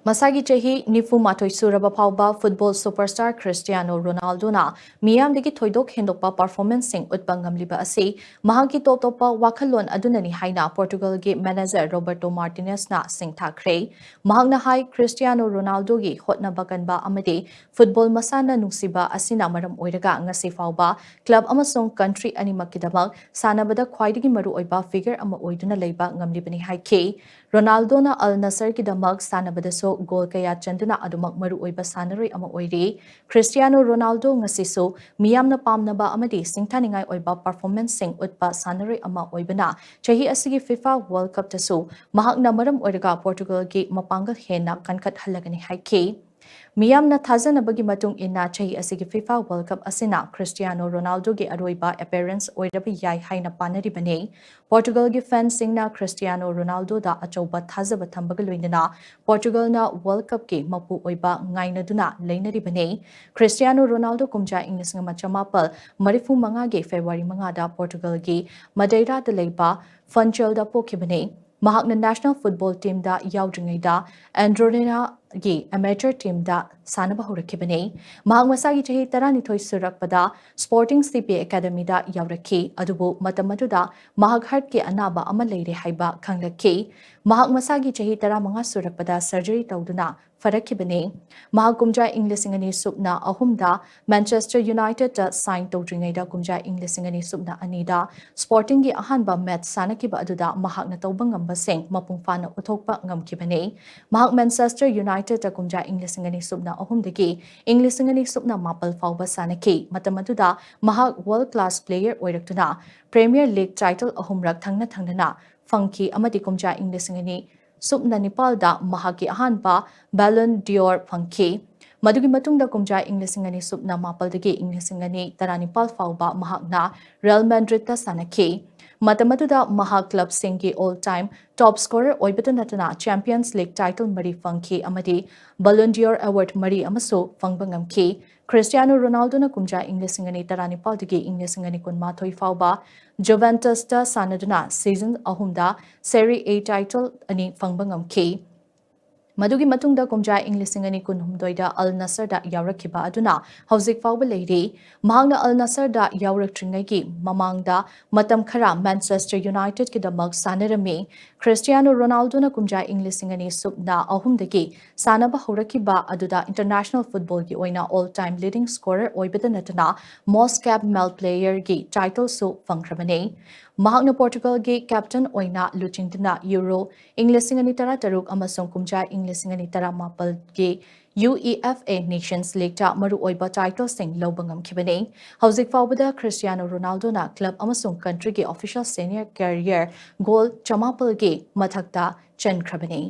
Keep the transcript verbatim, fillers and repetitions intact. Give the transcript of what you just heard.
ꯃꯁꯥꯒꯤ ꯆꯍꯤ ꯅꯤꯐꯨ ꯃꯥꯊꯣꯏ ꯁꯨꯔꯕ ꯐꯥꯎꯕ ꯐꯨꯠꯕꯣꯜ ꯁꯨꯄꯔꯁ꯭ꯇꯥꯔ ꯈ꯭ꯔꯤꯁꯇꯤꯌꯥꯅꯣ ꯔꯣꯅꯥꯜꯗꯣꯅ ꯃꯤꯌꯥꯝꯗꯒꯤ ꯊꯣꯏꯗꯣꯛ ꯍꯦꯟꯗꯣꯛꯄ ꯄꯔꯐꯣꯔꯃꯦꯟꯁꯁꯤꯡ ꯎꯠꯄ ꯉꯝꯂꯤꯕ ꯑꯁꯤ ꯃꯍꯥꯛꯀꯤ ꯇꯣꯞ ꯇꯣꯞꯄ ꯋꯥꯈꯜꯂꯣꯟ ꯑꯗꯨꯅꯅꯤ ꯍꯥꯏꯅ ꯄꯣꯔꯇꯨꯒꯜꯒꯤ ꯃꯦꯅꯦꯖꯔ ꯔꯣꯕꯔꯇꯣ ꯃꯥꯔꯇꯤꯅꯦꯁꯅ ꯁꯤꯡꯊꯥꯈ꯭ꯔꯦ꯫ ꯃꯍꯥꯛꯅ ꯍꯥꯏ, ꯈ꯭ꯔꯤꯁꯇꯤꯌꯥꯅꯣ ꯔꯣꯅꯥꯜꯗꯣꯒꯤ ꯍꯣꯠꯅꯕ ꯀꯟꯕ ꯑꯃꯗꯤ ꯐꯨꯠꯕꯣꯜ ꯃꯁꯥꯟꯅ ꯅꯨꯡꯁꯤꯕ ꯑꯁꯤꯅ ꯃꯔꯝ ꯑꯣꯏꯔꯒ ꯉꯁꯤ ꯐꯥꯎꯕ ꯀ꯭ꯂꯕ ꯑꯃꯁꯨꯡ ꯀꯟꯇ꯭ꯔꯤ ꯑꯅꯤꯃꯛꯀꯤꯗꯃꯛ ꯁꯥꯟꯅꯕꯗ ꯈ꯭ꯋꯥꯏꯗꯒꯤ ꯃꯔꯨꯑꯣꯏꯕ ꯐꯤꯒꯔ ꯑꯃ ꯑꯣꯏꯗꯨꯅ ꯂꯩꯕ ꯉꯝꯂꯤꯕꯅꯤ ꯍꯥꯏꯈꯤ꯫ ꯔꯣꯅꯥꯜꯗꯣꯅ ꯑꯜ ꯅꯁꯔꯒꯤꯗꯃꯛ ꯁꯥꯟꯅꯕꯗꯁꯨ ꯒꯣꯜ ꯀꯌꯥ ꯆꯟꯗꯨꯅ ꯑꯗꯨꯃꯛ ꯃꯔꯨꯑꯣꯏꯕ ꯁꯥꯟꯅꯔꯣꯏ ꯑꯃ ꯑꯣꯏꯔꯤ꯫ ꯈ꯭ꯔꯤꯁꯇꯤꯌꯥꯅꯣ ꯔꯣꯅꯥꯜꯗꯣ ꯉꯁꯤꯁꯨ ꯃꯤꯌꯥꯝꯅ ꯄꯥꯝꯅꯕ ꯑꯃꯗꯤ ꯁꯤꯡꯊꯥꯅꯤꯡꯉꯥꯏ ꯑꯣꯏꯕ ꯄꯔꯐꯣꯔꯃꯦꯟꯁꯁꯤꯡ ꯎꯠꯄ ꯁꯥꯟꯅꯔꯣꯏ ꯑꯃ ꯑꯣꯏꯕꯅ ꯆꯍꯤ ꯑꯁꯤꯒꯤ ꯐꯤꯐꯥ ꯋꯥꯔꯜ ꯀꯞꯇꯁꯨ ꯃꯍꯥꯛꯅ ꯃꯔꯝ ꯑꯣꯏꯔꯒ ꯄꯣꯔꯇꯨꯒꯜꯒꯤ ꯃꯄꯥꯡꯒꯜ ꯍꯦꯟꯅ ꯀꯟꯈꯠꯍꯜꯂꯒꯅꯤ ꯍꯥꯏꯈꯤ꯫ ꯃꯤꯌꯥꯝꯅ ꯊꯥꯖꯅꯕꯒꯤ ꯃꯇꯨꯡ ꯏꯟꯅ ꯆꯍꯤ ꯑꯁꯤꯒꯤ ꯐꯤꯐꯥ ꯋꯥꯔꯜ ꯀꯞ ꯑꯁꯤꯅ ꯈ꯭ꯔꯤꯁꯇꯤꯌꯥꯅꯣ ꯔꯣꯅꯥꯜꯗꯣꯒꯤ ꯑꯔꯣꯏꯕ ꯑꯦꯄꯤꯌꯔꯦꯟꯁ ꯑꯣꯏꯔꯕ ꯌꯥꯏ ꯍꯥꯏꯅ ꯄꯥꯅꯔꯤꯕꯅꯤ꯫ ꯄꯣꯔꯇꯨꯒꯜꯒꯤ ꯐꯦꯟꯁꯤꯡꯅ ꯈ꯭ꯔꯤꯁꯇꯤꯌꯥꯅꯣ ꯔꯣꯅꯥꯜꯗꯣꯗ ꯑꯆꯧꯕ ꯊꯥꯖꯕ ꯊꯝꯕꯒ ꯂꯣꯏꯅꯅ ꯄꯣꯔꯇꯨꯒꯜꯅ ꯋꯥꯔꯜ ꯀꯞꯀꯤ ꯃꯄꯨ ꯑꯣꯏꯕ ꯉꯥꯏꯅꯗꯨꯅ ꯂꯩꯅꯔꯤꯕꯅꯤ꯫ ꯈ꯭ꯔꯤꯁꯇꯤꯌꯥꯅꯣ ꯔꯣꯅꯥꯜꯗꯣ ꯀꯨꯝꯖꯥ ꯏꯪ ꯂꯤꯁꯤꯡ ꯑꯃ ꯆꯃꯥꯄꯜ ꯃꯔꯤꯐꯨ ꯃꯉꯥꯒꯤ ꯐꯦꯕ꯭ꯔꯨꯋꯥꯔꯤ ꯃꯉꯥꯗ ꯄꯣꯔꯇꯨꯒꯜꯒꯤ ꯃꯗꯩꯔꯥꯗ ꯂꯩꯕ ꯐꯟꯆꯦꯜꯗ ꯄꯣꯛꯈꯤꯕꯅꯤ꯫ ꯃꯍꯥꯛꯅ ꯅꯦꯁꯅꯦꯜ ꯐꯨꯠꯕꯣꯜ ꯇꯤꯝꯗ ꯌꯥꯎꯗ꯭ꯔꯤꯉꯩꯗ ꯑꯦꯟꯗ꯭ꯔꯣꯅꯦꯅꯥꯒꯤ ꯑꯦꯃꯦꯆꯔ ꯇꯤꯝꯗ ꯁꯥꯟꯅꯕ ꯍꯧꯔꯛꯈꯤꯕꯅꯤ꯫ ꯃꯍꯥꯛ ꯃꯁꯥꯒꯤ ꯆꯍꯤ ꯇꯔꯥꯅꯤꯊꯣꯏ ꯁꯨꯔꯛꯄꯗ ꯁ꯭ꯄꯣꯔꯇꯤꯡ ꯁꯤ ꯄꯤ ꯑꯦꯀꯥꯗꯃꯤꯗ ꯌꯥꯎꯔꯛꯈꯤ, ꯑꯗꯨꯕꯨ ꯃꯇꯝ ꯑꯗꯨꯗ ꯃꯍꯥꯛ ꯍꯥꯔꯠꯀꯤ ꯑꯅꯥꯕ ꯑꯃ ꯂꯩꯔꯦ ꯍꯥꯏꯕ ꯈꯪꯂꯛꯈꯤ꯫ ꯃꯍꯥꯛ ꯃꯁꯥꯒꯤ ꯆꯍꯤ ꯇꯔꯥꯃꯉꯥ ꯁꯨꯔꯛꯄꯗ ꯁꯔꯖꯔꯤ ꯇꯧꯗꯨꯅ ꯐꯔꯛꯈꯤꯕꯅꯤ꯫ ꯃꯍꯥꯛ ꯀꯨꯝꯖꯥ ꯏꯪ ꯂꯤꯁꯤꯡ ꯑꯅꯤ ꯁꯨꯞꯅ ꯑꯍꯨꯝꯗ ꯃꯦꯟꯆꯦꯁꯇꯔ ꯌꯨꯅꯥꯏꯇꯦꯗꯇ ꯁꯥꯏꯟ ꯇꯧꯗ꯭ꯔꯤꯉꯩꯗ ꯀꯨꯝꯖꯥ ꯏꯪ ꯂꯤꯁꯤꯡ ꯑꯅꯤ ꯁꯨꯞꯅ ꯑꯅꯤꯗ ꯁ꯭ꯄꯣꯔꯇꯤꯡꯒꯤ ꯑꯍꯥꯟꯕ ꯃꯦꯆ ꯁꯥꯟꯅꯈꯤꯕ ꯑꯗꯨꯗ ꯃꯍꯥꯛꯅ ꯇꯧꯕ ꯉꯝꯕꯁꯤꯡ ꯃꯄꯨꯡ ꯐꯥꯅ ꯎꯠꯊꯣꯛꯄ ꯉꯝꯈꯤꯕꯅꯤ꯫ ꯃꯍꯥꯛ ꯃꯦꯟꯆꯦꯁꯇꯔ ꯌꯨꯅꯥꯏꯇꯦꯗꯇ ꯀꯨꯝꯖꯥ ꯏꯪ ꯂꯤꯁꯤꯡ ꯑꯅꯤ ꯁꯨꯞꯅ ꯑꯍꯨꯝꯗꯒꯤ ꯏꯪ ꯂꯤꯁꯤꯡ ꯑꯅꯤ ꯁꯨꯞꯅ ꯃꯥꯄꯜ ꯐꯥꯎꯕ ꯁꯥꯟꯅꯈꯤ꯫ ꯃꯇꯝ ꯑꯗꯨꯗ ꯃꯍꯥꯛ ꯋꯥꯔꯜꯗ ꯀ꯭ꯂꯥꯁ ꯄ꯭ꯂꯦꯌꯔ ꯑꯣꯏꯔꯛꯇꯨꯅ ꯄ꯭ꯔꯤꯃꯤꯌꯔ ꯂꯤꯒ ꯇꯥꯏꯇꯜ ꯑꯍꯨꯝꯔꯛ ꯊꯪꯅ ꯊꯪꯅꯅ ꯐꯪꯈꯤ ꯑꯃꯗꯤ ꯀꯨꯝꯖꯥ ꯏꯪ ꯂꯤꯁꯤꯡ ꯑꯅꯤ ꯁꯨꯞꯅ ꯅꯤꯄꯥꯜꯗ ꯃꯍꯥꯛꯀꯤ ꯑꯍꯥꯟꯕ ꯕꯦꯂꯟ ꯗꯤꯑꯣꯔ ꯐꯪꯈꯤ꯫ ꯃꯗꯨꯒꯤ ꯃꯇꯨꯡꯗ ꯀꯨꯝꯖꯥ ꯏꯪ ꯂꯤꯁꯤꯡ ꯑꯅꯤ ꯁꯨꯞꯅ ꯃꯥꯄꯜꯗꯒꯤ ꯏꯪ ꯂꯤꯁꯤꯡ ꯑꯅꯤ ꯇꯔꯥꯅꯤꯄꯥꯜ ꯐꯥꯎꯕ ꯃꯍꯥꯛꯅ ꯔꯤꯌꯦꯜ ꯃꯦꯗ꯭ꯔꯤꯗꯇ ꯁꯥꯟꯅꯈꯤ꯫ ꯃꯇꯝ ꯑꯗꯨꯗ ꯃꯍꯥꯛ ꯀ꯭ꯂꯕꯁꯤꯡꯒꯤ ꯑꯣꯜ ꯇꯥꯏꯝ ꯇꯣꯞ ꯁ꯭ꯀꯣꯔꯔ ꯑꯣꯏꯕꯇ ꯅꯠꯇꯅ ꯆꯦꯝꯄꯤꯌꯟꯁ ꯂꯤꯒ ꯇꯥꯏꯇꯜ ꯃꯔꯤ ꯐꯪꯈꯤ ꯑꯃꯗꯤ ꯕꯦꯂꯟ ꯗꯤꯑꯣꯔ ꯑꯦꯋꯥꯔꯗ ꯃꯔꯤ ꯑꯃꯁꯨ ꯐꯪꯕ ꯉꯝꯈꯤ꯫ ꯈ꯭ꯔꯤꯁꯇꯤꯌꯥꯅꯣ ꯔꯣꯅꯥꯜꯗꯣꯅ ꯀꯨꯝꯖꯥ ꯏꯪ ꯂꯤꯁꯤꯡ ꯑꯅꯤ ꯇꯔꯥꯅꯤꯄꯥꯜꯗꯒꯤ ꯏꯪ ꯂꯤꯁꯤꯡ ꯑꯅꯤ ꯀꯨꯟꯃꯥꯊꯣꯏ ꯐꯥꯎꯕ ꯖꯨꯚꯦꯟꯇꯁꯇ ꯁꯥꯟꯅꯗꯨꯅ ꯁꯤꯖꯟ ꯑꯍꯨꯝꯗ ꯁꯦꯔꯤ ꯑꯦ ꯇꯥꯏꯇꯜ ꯑꯅꯤ ꯐꯪꯕ ꯉꯝꯈꯤ꯫ ꯃꯗꯨꯒꯤ ꯃꯇꯨꯡꯗ ꯀꯨꯝꯖꯥ ꯏꯪ ꯂꯤꯁꯤꯡ ꯑꯅꯤ ꯀꯨꯟꯍꯨꯝꯗꯣꯏꯗ ꯑꯜ ꯅꯁꯔꯗ ꯌꯥꯎꯔꯛꯈꯤꯕ ꯑꯗꯨꯅ ꯍꯧꯖꯤꯛ ꯐꯥꯎꯕ ꯂꯩꯔꯤ꯫ ꯃꯍꯥꯛꯅ ꯑꯜ ꯅꯁꯔꯗ ꯌꯥꯎꯔꯛꯇ꯭ꯔꯤꯉꯩꯒꯤ ꯃꯃꯥꯡꯗ ꯃꯇꯝ ꯈꯔ ꯃꯦꯟꯆꯦꯁꯇꯔ ꯌꯨꯅꯥꯏꯇꯦꯗꯀꯤꯗꯃꯛ ꯁꯥꯟꯅꯔꯝꯃꯤ꯫ ꯈ꯭ꯔꯤꯁꯇꯤꯌꯥꯅꯣ ꯔꯣꯅꯥꯜꯗꯣꯅ ꯀꯨꯝꯖꯥ ꯏꯪ ꯂꯤꯁꯤꯡ ꯑꯅꯤ ꯁꯨꯞꯅ ꯑꯍꯨꯝꯗꯒꯤ ꯁꯥꯟꯅꯕ ꯍꯧꯔꯛꯈꯤꯕ ꯑꯗꯨꯗ ꯏꯟꯇꯔꯅꯦꯁꯅꯦꯜ ꯐꯨꯠꯕꯣꯜꯒꯤ ꯑꯣꯏꯅ ꯑꯣꯜ ꯇꯥꯏꯝ ꯂꯤꯗꯤꯡ ꯁ꯭ꯀꯣꯔꯔ ꯑꯣꯏꯕꯗ ꯅꯠꯇꯅ ꯃꯣꯁ ꯀꯦꯞ ꯃꯦꯜ ꯄ꯭ꯂꯦꯌꯔꯒꯤ ꯇꯥꯏꯇꯜꯁꯨ ꯐꯪꯈ꯭ꯔꯕꯅꯤ꯫ ꯃꯍꯥꯛꯅ ꯄꯣꯔꯇꯨꯒꯜꯒꯤ ꯀꯦꯞꯇꯦꯟ ꯑꯣꯏꯅ ꯂꯨꯆꯤꯡꯗꯨꯅ ꯌꯨꯔꯣ ꯏꯪ ꯂꯤꯁꯤꯡ ꯑꯅꯤ ꯇꯔꯥꯇꯔꯨꯛ ꯑꯃꯁꯨꯡ ꯀꯨꯝꯖꯥ ꯏꯪ ꯂꯤꯁꯤꯡ ꯑꯅꯤ ꯇꯔꯥꯃꯥꯄꯜꯒꯤ U E F A nations ꯂꯤꯒꯇ ꯃꯔꯨꯑꯣꯏꯕ ꯇꯥꯏꯇꯜꯁꯤꯡ ꯂꯧꯕ ꯉꯝꯈꯤꯕꯅꯤ꯫ ꯍꯧꯖꯤꯛ ꯐꯥꯎꯕꯗ ꯈ꯭ꯔꯤꯁꯇꯤꯌꯥꯅꯣ ꯔꯣꯅꯥꯜꯗꯣꯅ ꯀ꯭ꯂꯕ ꯑꯃꯁꯨꯡ ꯀꯟꯇ꯭ꯔꯤꯒꯤ ꯑꯣꯐꯤꯁꯤꯌꯦꯜ ꯁꯦꯅꯤꯌꯔ ꯀꯦꯔꯤꯌꯔ ꯒꯣꯜ ꯆꯃꯥꯄꯜꯒꯤ ꯃꯊꯛꯇ ꯆꯟꯈ꯭ꯔꯕꯅꯤ꯫